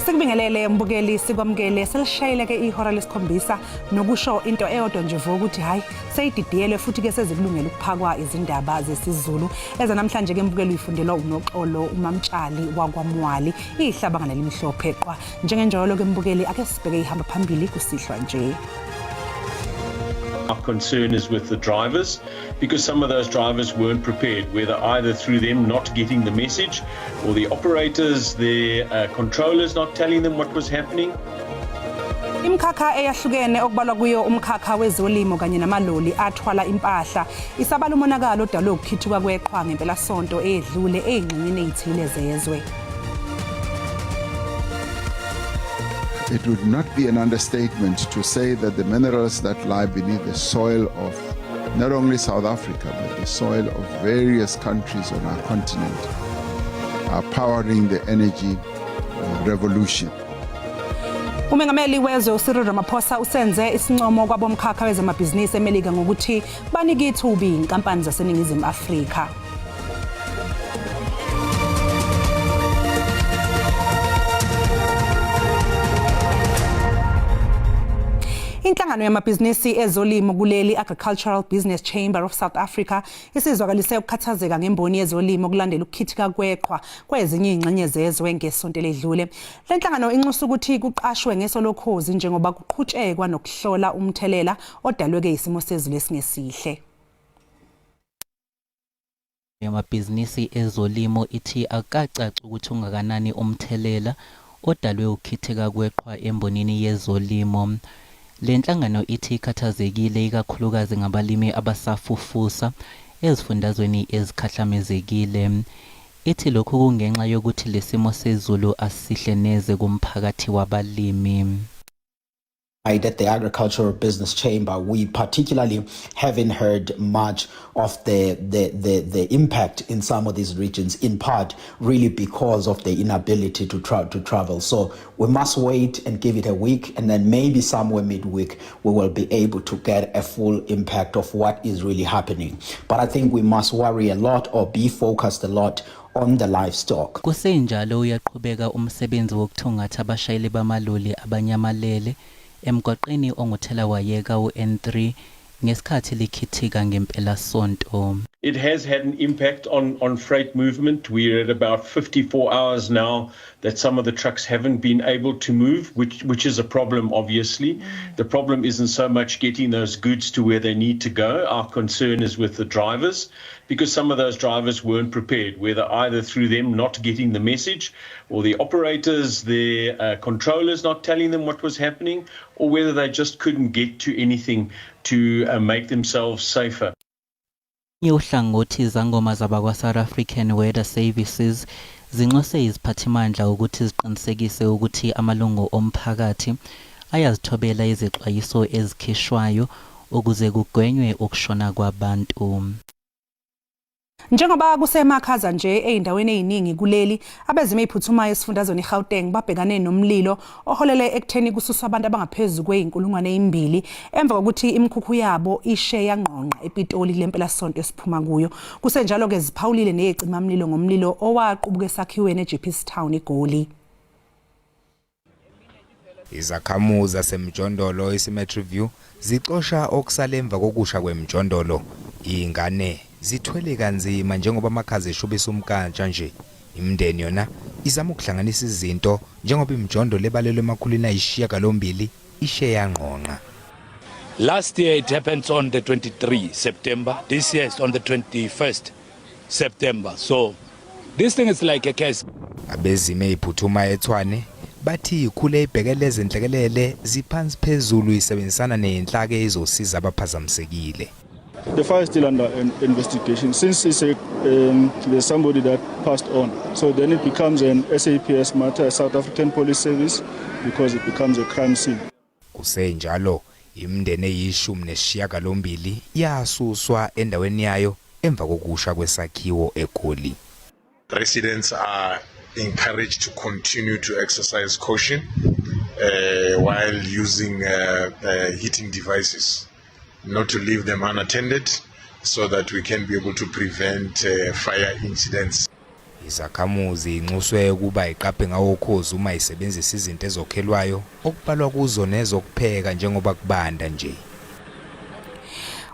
Sikubingelele mbukeli, sikwamukele. Selishayile ke ihora lesikhombisa, nokusho into eyodwa nje vo ukuthi hayi, seyididiyelwe futhi ke sezikulungela ukuphakwa izindaba zesiZulu. Ezanamhlanje ke mbukeli uyifundelwa uNoxolo uMamtshali wakwaMwali, ihlabangana limhlophe qwa. Njengenjalo ke mbukeli, ake sibheke ihamba phambili kusihlwa nje. Our concern is with the drivers, because some of those drivers weren't prepared, whether either through them not getting the message or the operators, their controllers not telling them what was happening. Imikhakha eyahlukene okubalwa kuyo umkhakha wezolimo kanye namaloli athwala impahla isabala umonakalo odalwe ukukhithuka kweqhwa ngempelasonto eyedlule eyingxenyeni eyithile zezwe. It would not be an understatement to say that the minerals that lie beneath the soil of not only South Africa, but the soil of various countries on our continent are powering the energy revolution. Umengameli wezwe uCyril Ramaphosa usenze isincomo kwabomkhakha wezamabhizinisi eMelika ngokuthi banike ithuba izinkampani zaseNingizimu Afrika. Inhlangano yamabhizinisi ezolimo kuleli, Agricultural Business Chamber of South Africa, isizwakalise ukukhathazeka ngemboni yezolimo kulandela ukukhithika kweqhwa kwezinye izingxenye zezwe ngesonto eledlule. Le nhlangano inxusa ukuthi kuqashwe ngeso lokhozi njengoba kuqhutshekwa nokuhlola umthelela odalwe-ke isimo sezulu esingesihle. Yamabhizinisi ezolimo ithi akukacaci ukuthi ungakanani umthelela odalwe ukukhithika kweqhwa embonini yezolimo. Le nhlangano ithi ikhathazekile ikakhulukazi ngabalimi abasafufusa ezifundazweni ezikhahlamezekile. Ithi lokhu kungenxa yokuthi lesimo sezulu asisihle neze kumphakathi wabalimi. At the Agricultural Business Chamber, we particularly haven't heard much of the impact in some of these regions, in part really because of the inability to travel. So we must wait and give it a week, and then maybe somewhere midweek we will be able to get a full impact of what is really happening. But I think we must worry a lot or be focused a lot on the livestock. Kusenjalo, uyaqhubeka umsebenzi wokuthungatha abashayeli bamaloli abanyamalele emgwaqeni onguthelawayeka u-N3 ngesikhathi likhithika ngempelasonto. It has had an impact on freight movement. We're at about 54 hours now that some of the trucks haven't been able to move, which is a problem, obviously. The problem isn't so much getting those goods to where they need to go. Our concern is with the drivers, because some of those drivers weren't prepared, whether either through them not getting the message or the operators, their controllers not telling them what was happening, or whether they just couldn't get to anything to make themselves safer. Uhlangothi, izangoma zabakwa-South African Weather Services zinxuse iziphathimandla ukuthi ziqinisekise ukuthi amalungu omphakathi ayazithobela izexwayiso ezikhishwayo ukuze kugwenywe ukushona kwabantu. Njengoba kusemakhaza nje ey'ndaweni ey'ningi kuleli, abezimo ey'phuthumayo esifundazweni iGauteng babhekane nomlilo oholele ekutheni kususwa abantu abangaphezu kwey'nkulungwane ezimbili emva kokuthi imikhukhu yabo ishe yangqongqa ePitoli kule mpelasonto esiphuma kuyo. Kusenjalo-ke ziphawulile ney'cimamlilo ngomlilo owaqubuka esakhiweni eJeppestown, eGoli. Izakhamuzi zasemjondolo iSymmetry View zixosha okusala emva kokusha kwemjondolo. Izingane zithwele kanzima njengoba amakhaza eshubisa umkantsha nje. Imindeni yona izama ukuhlanganisa izinto njengoba imjondolo ebalelwe 800 ishe yangqongqa. Last year it happened on the 23 September. This year it's on the 21st September. So this thing is like a curse. Abezimo eziphuthumayo eTshwane bathi ikhule ibhekele ezenhlekelele ziphansi phezulu isebenzisana nenhlaka ezosiza abaphazamisekile. The fire is still under investigation since there's somebody that passed on. So then it becomes an SAPS matter, South African Police Service, because it becomes a crime scene. Kusenjalo, imindeni eyi-18 yasuswa endaweni yayo emva kokusha kwesakhiwo eGoli. Residents are encouraged to continue to exercise caution while using heating devices, not to leave them unattended so that we can be able to prevent fire incidents. Izakhamuzi inxuswe ukuba iqaphe ngawokhozi uma isebenzisa izinto ezokhelwayo okubalwa kuzo nezokupheka njengoba kubanda nje.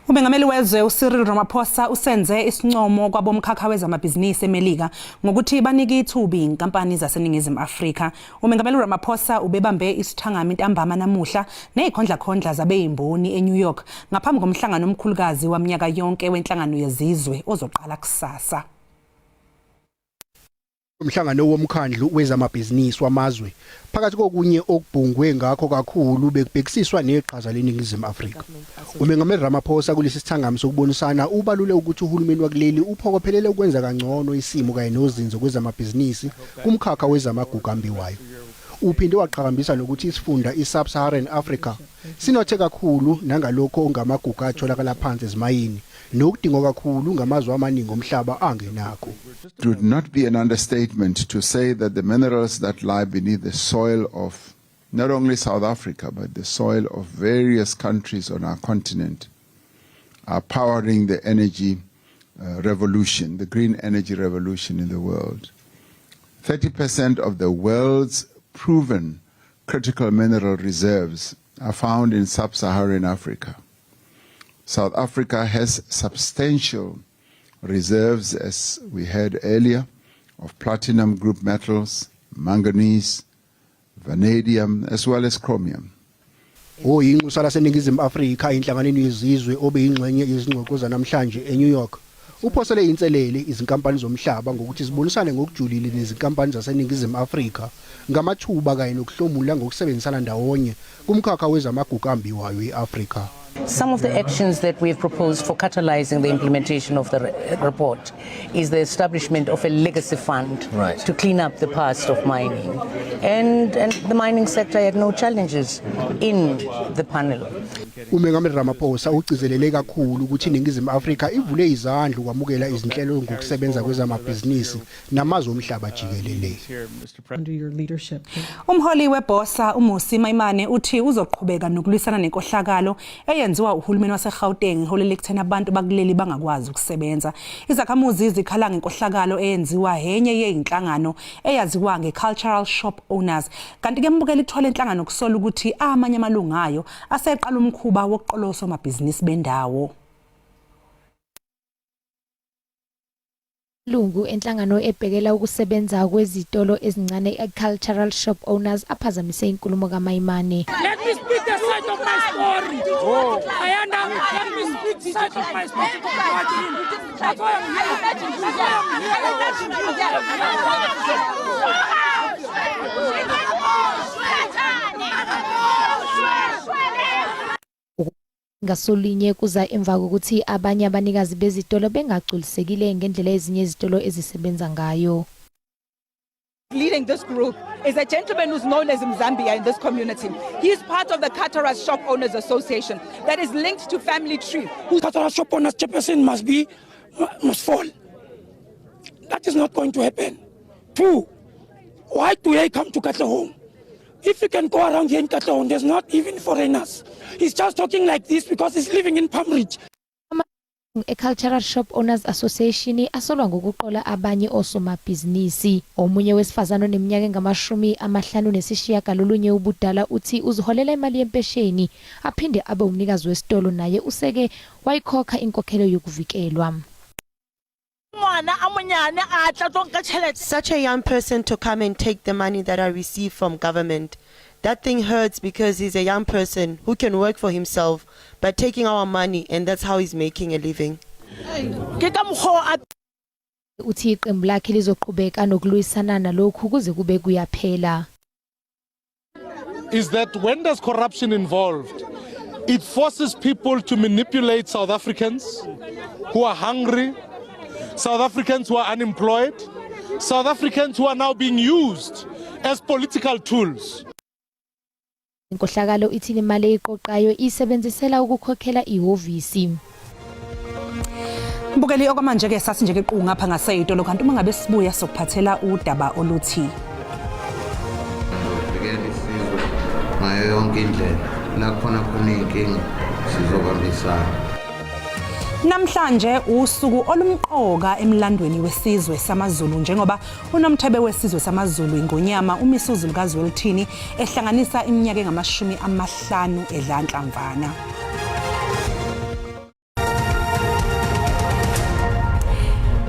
Umengameli wezwe uCyril Ramaphosa usenze isincomo kwabomkhakha wezamabhizinisi eMelika ngokuthi banike ithuba inkampani zaseNingizimu Afrika. Umengameli Ramaphosa ubebambe isithangami ntambama namuhla nezikhondlakhondla zabeyimboni eNew York ngaphambi komhlangano omkhulukazi waminyaka yonke wenhlangano yezizwe ozoqala kusasa. Umhlangano womkhandlu wezamabhizinisi wamazwe phakathi kokunye okubhungwe ngakho kakhulu bekubhekisiswa neqhaza leNingizimu Afrika. Umengameli Ramaphosa kulesi sithangami sokubonisana ubalule ukuthi uhulumeni wakuleli uphokophelele ukwenza kangcono isimo kanye nozinzo kwezamabhizinisi kumkhakha wezamagugu ambiwayo. Uphinde waqhakambisa nokuthi isifunda iSub-Saharan Africa sinothe kakhulu nangalokho okungamagugu atholakala phansi ezimayini nokudingwa kakhulu ngamazwe amaningi omhlaba angenakho. It would not be an understatement to say that the minerals that lie beneath the soil of not only South Africa, but the soil of various countries on our continent are powering the energy revolution, the green energy revolution in the world. 30% of the world's proven critical mineral reserves are found in sub-Saharan Africa. South Africa has substantial reserves, as we heard earlier, of platinum group metals, manganese, vanadium, as well as chromium. Oyinxusa laseNingizimu Afrika enhlanganweni yezizwe obeyingxenye yezingxoxo zanamhlanje eNew York uphosele inselele izinkampani zomhlaba ngokuthi zibonisane ngokujulile nezinkampani zaseNingizimu Afrika ngamathuba kanye nokuhlomula ngokusebenzisana ndawonye kumkhakha wezamagugu ambiwayo e-Afrika. Some of the actions that we have proposed for catalyzing the implementation of the report is the establishment of a legacy fund to clean up the past of mining. And the mining sector had no challenges in the panel. Umengameli Ramaphosa ugcizelele kakhulu ukuthi iNingizimu Afrika ivule izandla ukwamukela izinhlelo ngokusebenza kwezamabhizinisi namazwe omhlaba jikelele. Umholi weBOSA uMmusi Maimane uthi uzoqhubeka nokulwisana nenkohlakalo eyenziwa uhulumeni waseGauteng iholela ekutheni abantu bakuleli bangakwazi ukusebenza. Izakhamuzi zikhala ngenkohlakalo eyenziwa enye yeyinhlangano eyaziwa ngeCultural Shop Owners. Kanti ke mbukeli ithwala inhlangano kusola ukuthi amanye amalungu ayo aseqala umkhuba wokuqola osomabhizinisi bendawo. Lungu enhlangano ebhekela ukusebenza kwezitolo ezincane i-Cultural Shop Owners aphazamise inkulumo kaMaimane. Let me speak the side of my story. Ayanda, let me speak the side of my story. That's why I'm here. That's why I'm here. Ngasolinye kuza emva kokuthi abanye abanikazi bezitolo bengagculisekile ngendlela ezinye izitolo ezisebenza ngayo. Leading this group is a gentleman who's known as Mzambia in this community. He is part of the Cultural Shop Owners Association that is linked to Family Tree. Cultural Shop Owners chairperson must fall. That is not going to happen. Two, why do they come to Katlehong? If you can go around here in Katlehong, there's not even foreigners. He's just talking like this because he's living in Palm Ridge. E-Cultural Shop Owners Association asolwa ngokuqola abanye osomabhizinisi. Omunye wesifazane oneminyaka engu-59 ubudala uthi uziholela imali yempesheni aphinde abe umnikazi wesitolo naye useke wayikhokha inkokhelo yokuvikelwa. Ngwana a monyane a tla tlo nka tšhelete. Such a young person to come and take the money that I receive from government. That thing hurts because he's a young person who can work for himself, but taking our money, and that's how he's making a living. Ke ka mokgwa a Uthi iqembu lakhe lizoqhubeka nokulwisana nalokhu kuze kube kuyaphela. Is that when there's corruption involved, it forces people to manipulate South Africans who are hungry, South Africans who are unemployed, South Africans who are now being used as political tools. Inkohlakalo ithi imali eyiqoqayo isebenzisela ukukhokhela ihhovisi. Mbukeli okwamanje ke sathi nje ke qu ngapha ngaseyitolo kanti uma ngabe sibuya sokuphathela udaba oluthi Vikela isizwe ngayo yonke indlela la khona khona iy'nkinga sizobambisana. Namhlanje usuku olumqoka emlandweni wesizwe samaZulu njengoba uNomthebe wesizwe samaZulu iNgonyama uMisuzulu kaZwelithini ehlanganisa iminyaka engamashumi amahlanu edla nhlamvana.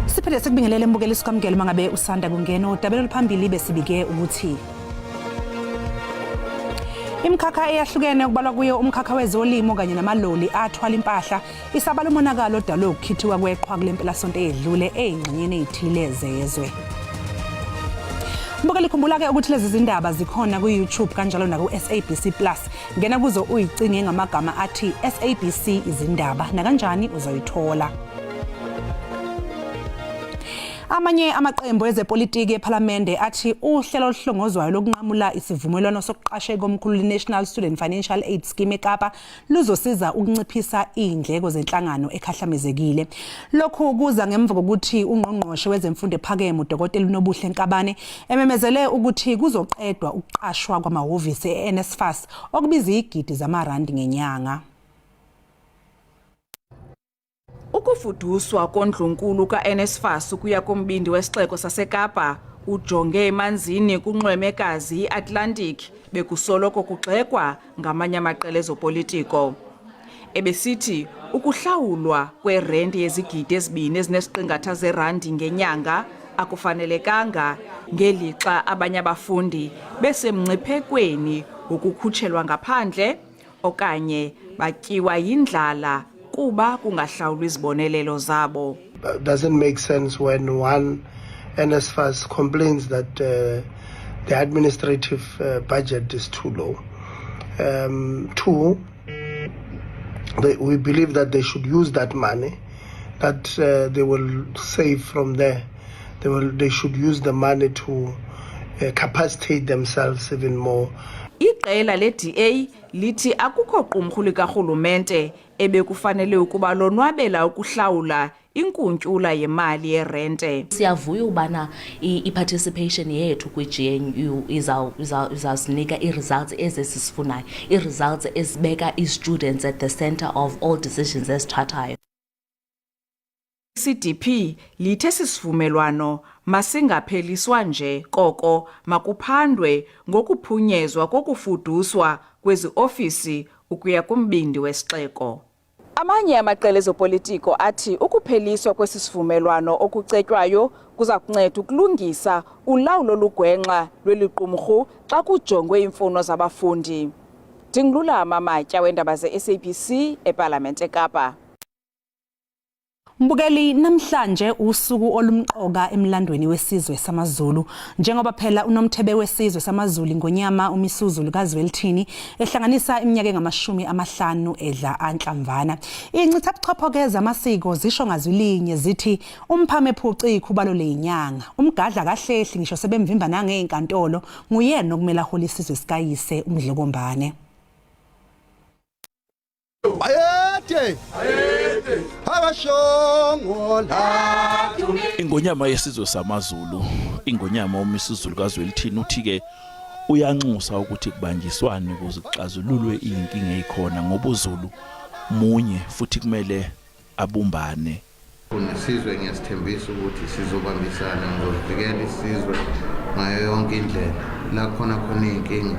Siphinde sikubingelele mbukeli sikwamukele uma ngabe usanda kungena udabeni oluphambili besibike ukuthi Imikhakha eyahlukene okubalwa kuyo umkhakha wezolimo kanye namaloli athwala impahla isabala umonakalo odalwe ukukhithiwa kweqhwa kule mpelasonto eyedlule eyingxenyeni eyithile zezwe. Mbukeli khumbula-ke ukuthi lezi zindaba zikhona ku-YouTube kanjalo naku-SABC Plus. Ngena kuzo uyicinge ngamagama athi SABC izindaba nakanjani uzoyithola. Amanye amaqembu ezepolitiki ePhalamende athi uhlelo oluhlongozwayo lokunqamula isivumelwano sokuqasha ikomkhulu le-National Student Financial Aid Scheme eKapa luzosiza ukunciphisa iy'ndleko zenhlangano ekhahlamezekile. Lokhu kuza ngemva kokuthi uNgqongqoshe wezeMfundo ePhakeme uDokotela uNobuhle Nkabane ememezele ukuthi kuzoqedwa ukuqashwa kwamahhovisi e-NSFAS okubiza izigidi zamarandi ngenyanga. Ukufuduswa kondlunkulu kaNSFAS ukuya kumbindi wesixeko saseKapa ujonge emanzini kunxwemekazi iAtlantic bekusoloko kugxekwa ngamanye amaqela ezopolitiko. Ebesithi ukuhlawulwa kwerenti yezigidi ezibini ezinesiqingatha zerandi ngenyanga akufanelekanga ngelixa abanye abafundi besemngciphekweni wokukhutshelwa ngaphandle okanye batyiwa yindlala kuba kungahlawulwa izibonelelo zabo. Doesn't make sense when one NSFAS complains that the administrative budget is too low. Two, we believe that they should use that money that they will save from there. They should use the money to capacitate themselves even more. Iqela le-DA lithi akukho qumrhu likarhulumente ebekufanele ukuba lonwabela ukuhlawula inkuntyula yemali yerente. Siyavuya ubana i-participation yethu kwi-GNU izawusinika ii-results ezi sizifunayo, ii-results ezibeka ii-students at the center of all decisions ezithathwayo. CDP lithe sisivumelwano masingapheliswa nje koko makuphandwe ngokuphunyezwa kokufuduswa kwezi ofisi ukuya kumbindi wesixeko. Amanye amaqela ezopolitiko athi ukupheliswa kwesi sivumelwano okucetywayo kuza kunceda ukulungisa ulawulo olugwenxa lweli qumrhu xa kujongwe iimfuno zabafundi. Ndingululama Matya weendaba ze-SABC ePalamente eKapa. Mbukeli, namhlanje usuku olumqoka emlandweni wesizwe samaZulu njengoba phela uNomthebe wesizwe samaZulu iNgonyama uMisuzulu kaZwelithini ehlanganisa iminyaka engamashumi amahlanu edla anhlamvana. Incithabuchopho-ke zamasiko zisho ngazwilinye zithi umphame ephuci ikhubalo leyinyanga, umgadla kahlehli ngisho sebemvimba nangey'nkantolo nguyena okumele ahole isizwe sikayise uMdlokombane. Bayede! Bayede! Abashongo la. Ingonyama yesizwe samaZulu, ingonyama uMisuzulu kaZwelithini uthi-ke uyanxusa ukuthi kubanjiswane ukuze kuxazululwe izinkinga ezikhona ngoba uZulu munye futhi kumele abumbane. Nesizwe ngiyasithembisa ukuthi sizobambisana, ngizozivikela isizwe ngayo yonke indlela. La khona khona iy'nkinga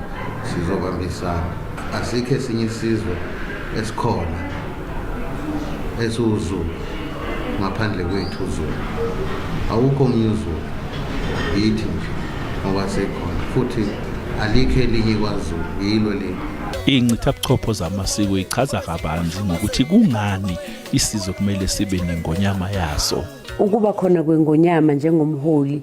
sizobambisana. Asikho esinye isizwe esikhona esiwuZulu ngaphandle kwethu uZulu. Awukho omunye uZulu, yithi nje ngoba sikhona futhi alikho elinye kwaZulu, yilo leli. Iy'ncithabuchopho zamasiko ichaza kabanzi ngokuthi kungani isizwe kumele sibe nengonyama yaso. Ukuba khona kwengonyama njengomholi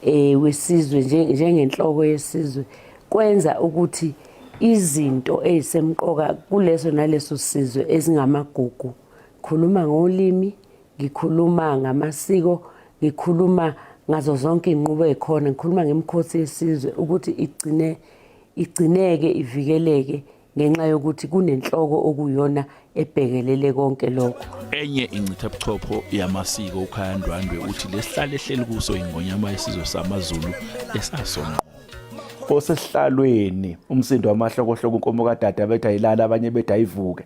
eh wesizwe njengenhloko yesizwe kwenza ukuthi izinto ezisemqoka kuleso naleso sizwe ezingamagugu khuluma ngolimi ngikhuluma ngamasiko ngikhuluma ngazo zonke inqubo ekhona ngikhuluma ngemikhosi yesizwe ukuthi igcine igcineke ivikeleke ngenxa yokuthi kunenhloko okuyona ebhekelele konke lokho. Enye incithabuchopho yamasiko uKhaya Ndwandwe uthi lesihlale ehleli kuso ingonyama yesizwe samaZulu esasonqo. Osesihlalweni umsindo wamahlokohloko inkomo kadada bethi ayilala abanye bethi ayivuke.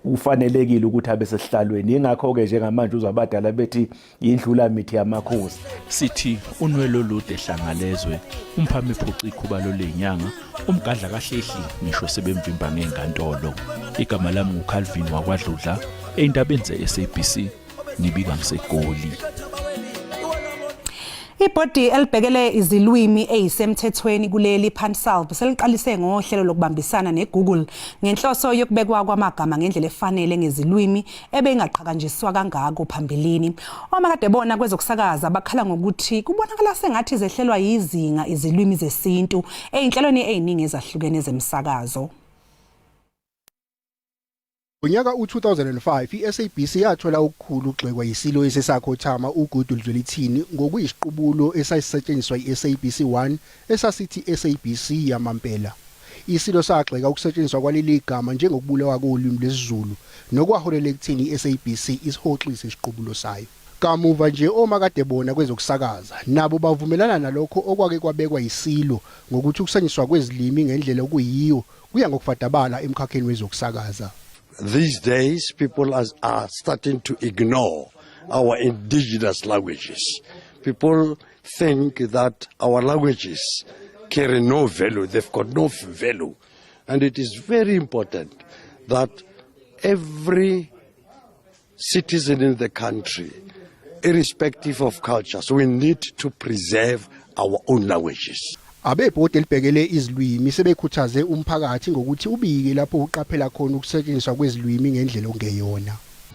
Ufanelekile ukuthi abe sesihlalweni. Ingakho ke njengamanje uzwa abadala bethi yindlula mithi yamakhosi. Sithi unwele olude hlangalezwe, umphami ephuca ikhubalo lenyanga, umgadla kahlehli ngisho sebemvimba ngenkantolo. Igama lami nguCalvin wakwaDludla, ey'ndabeni ze-SABC, ngibika ngiseGoli. Ibhodi elibhekele izilwimi ezisemthethweni kuleli PanSALB seliqalise ngohlelo lokubambisana neGoogle ngenhloso yokubekwa kwamagama ngendlela efanele ngezilwimi ebeyingaqhakanjiswa kangako phambilini. Omakadebona kwezokusakaza bakhala ngokuthi kubonakala sengathi zehlelwa yizinga izilwimi zesintu ezinhlelweni eziningi ezahlukene zemsakazo. Ngonyaka u-2005 i-SABC yathola okukhulu ukugxekwa yiSilo esesakhothama uGoodwill Zwelithini ngokuyisiqubulo esasisetshenziswa i-SABC 1 esasithi SABC yamampela. Isilo sagxeka ukusetshenziswa kwaleli gama njengokubulawa kolwimi lwesiZulu nokwaholela ekutheni i-SABC isihoxise isiqubulo sayo. Kamuva nje omakadebona kwezokusakaza nabo bavumelana nalokho okwake kwabekwa yiSilo ngokuthi ukusetshenziswa kwezilimi ngendlela okuyiyo kuya ngokufadabala emkhakheni wezokusakaza. These days people are, are starting to ignore our indigenous languages. People think that our languages carry no value, they've got no value. And it is very important that every citizen in the country, irrespective of cultures, we need to preserve our own languages. Abebhodi elibhekele izilwimi sebekhuthaze umphakathi ngokuthi ubike lapho uqaphela khona ukusetshenziswa kwezilwimi ngendlela okungeyona.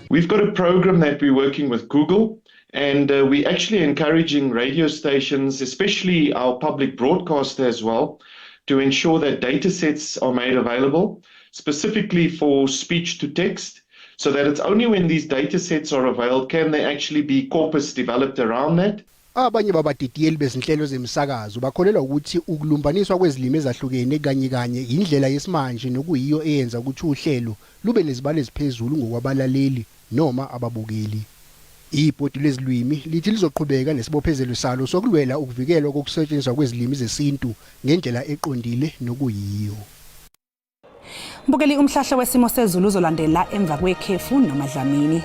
We've got a program that we're working with Google and uh, we're actually encouraging radio stations, especially our public broadcaster as well, to ensure that data sets are made available specifically for speech to text so that it's only when these data sets are availed can there actually be corpus developed around that. Abanye babadidiyeli bezinhlelo zemisakazo bakholelwa ukuthi ukulumbaniswa kwezilimi ezahlukene kanye kanye indlela yesimanje nokuyiyo eyenza ukuthi uhlelo lube nezibalo eziphezulu ngokwabalaleli noma ababukeli. Ibhodi lezilwimi lithi lizoqhubeka nesibophezelo salo sokulwela ukuvikelwa kokusetshenziswa kwezilimi zesintu ngendlela eqondile nokuyiyo. Mbukeli umhlahlo wesimo sezulu uzolandela emva kwekhefu noMadlamini.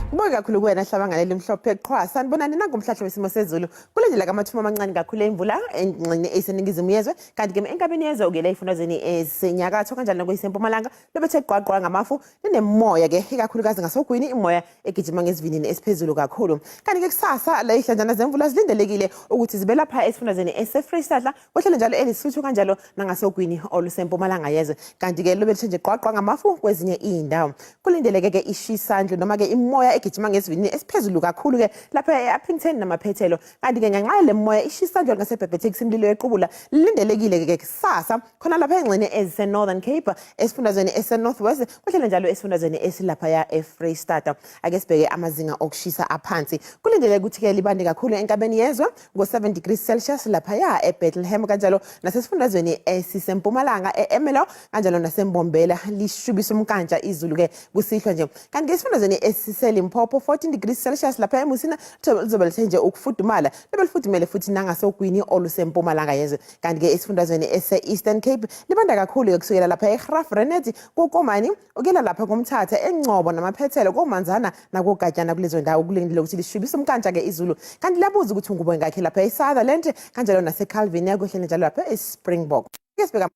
Kubonge kakhulu kuwena Hlabangane elimhlophe qhwa. Sanibonani nangu umhlahlo wesimo sezulu. Kule ndlela kamathuma amancane kakhulu emvula engxenye eseningizimu yezwe kanti ke enkabeni yezwe ukuyela ezifundazweni ezisenyakatho kanjalo nakuyisempumalanga lobethe gqwagqwa ngamafu linemoya ke ikakhulukazi ngasogwini imoya egijima ngesivinini esiphezulu kakhulu. Kanti ke kusasa la ihlanjana zemvula zilindelekile ukuthi zibe lapha esifundazweni eseFreyistata kwehlele njalo eLesotho kanjalo nangasogwini olusempumalanga yezwe. Kanti ke lobe lithe nje gqwagqwa ngamafu kwezinye izindawo. Kulindeleke ke ishisandlu noma ke imoya egijima ngesivinini esiphezulu kakhulu ke lapha e-Upington namaphethelo. Kanti ke ngenxa yale moya ishisandlu ngasebhebhethekisa imililo yequbula lilindelekile ke kusasa khona lapha engxenye ezise-Northern Cape esifundazweni ese-North West kwehlele njalo esifundazweni esilaphaya eFreyistata. Ake sibheke amazinga okushisa aphansi. Kulindeleke ukuthi-ke libande kakhulu enkabeni yezwe ngo-7 degrees Celsius laphaya eBethlehem kanjalo nasesifundazweni esisempumalanga e-Ermelo kanjalo naseMbombela lishubisa umnkantsha izulu-ke kusihlwa nje. Kanti-ke esifundazweni esiseLimpopo 14 degrees Celsius lapha eMusina lizobe lithe nje ukufudumala libe lifudumele futhi nangasogwini olusempumalanga yezwe. Kanti-ke esifundazweni ese-Eastern Cape libanda kakhulu-ke kusukela lapha eGraaff-Reinet kuKomani ukuyela lapha koMthatha eNgcobo namaphethelo koManzana nakoGatyana kulezo ndawo kulindele ukuthi lishubise umnkantsha-ke izulu. Kanti liyabuza ukuthi ungubo ngakhe lapha eSutherland kanjalo naseCalvinia kwehlele njalo lapha eSpringbok. Ke sibheka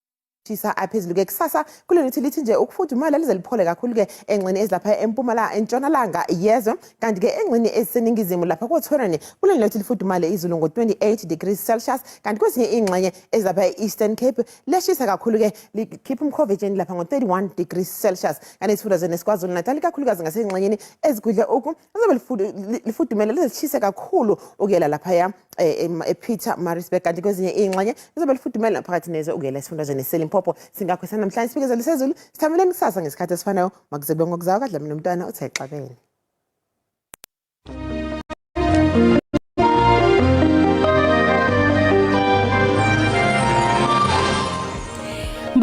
shisa aphezulu-ke kusasa kuleli lithi lithi nje ukufudumala lize liphole kakhulu-ke engxenye ezilapha empumalanga entshonalanga yezwe kanti-ke engxenye eziseningizimu lapha kothwereni kuleli lithi lifudumale izulu ngo-28 degrees Celsius kanti kwezinye iy'ngxenye ezilapha e-Eastern Cape liyashisa kakhulu-ke likhipha umkhovetsheni lapha ngo-31 degrees Celsius kanti esifundazweni esiKwaZulu Natal ikakhulukazi ngasengxenyeni ezigudle ugu lizobe lifudumele lize lishise kakhulu ukuyela laphaya ePietermaritzburg kanti kwezinye iy'ngxenye lizobe lifudumele phakathi nezwe ukuyela esifundazweni seLimpopo. Singakho sanamhlanje isibikezelo sezulu sithameleni kusasa ngesikhathi esifanayo makuze kube ngokuzayo kaDlamini nomntwana uthe xabene.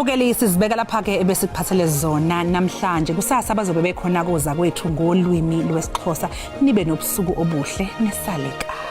Mbukeli sizibeka lapha ke ebesikuphathele zona namhlanje. Kusasa bazobe bekhona koza kwethu ngolwimi lwesiXhosa. Nibe nobusuku obuhle nesale kahle.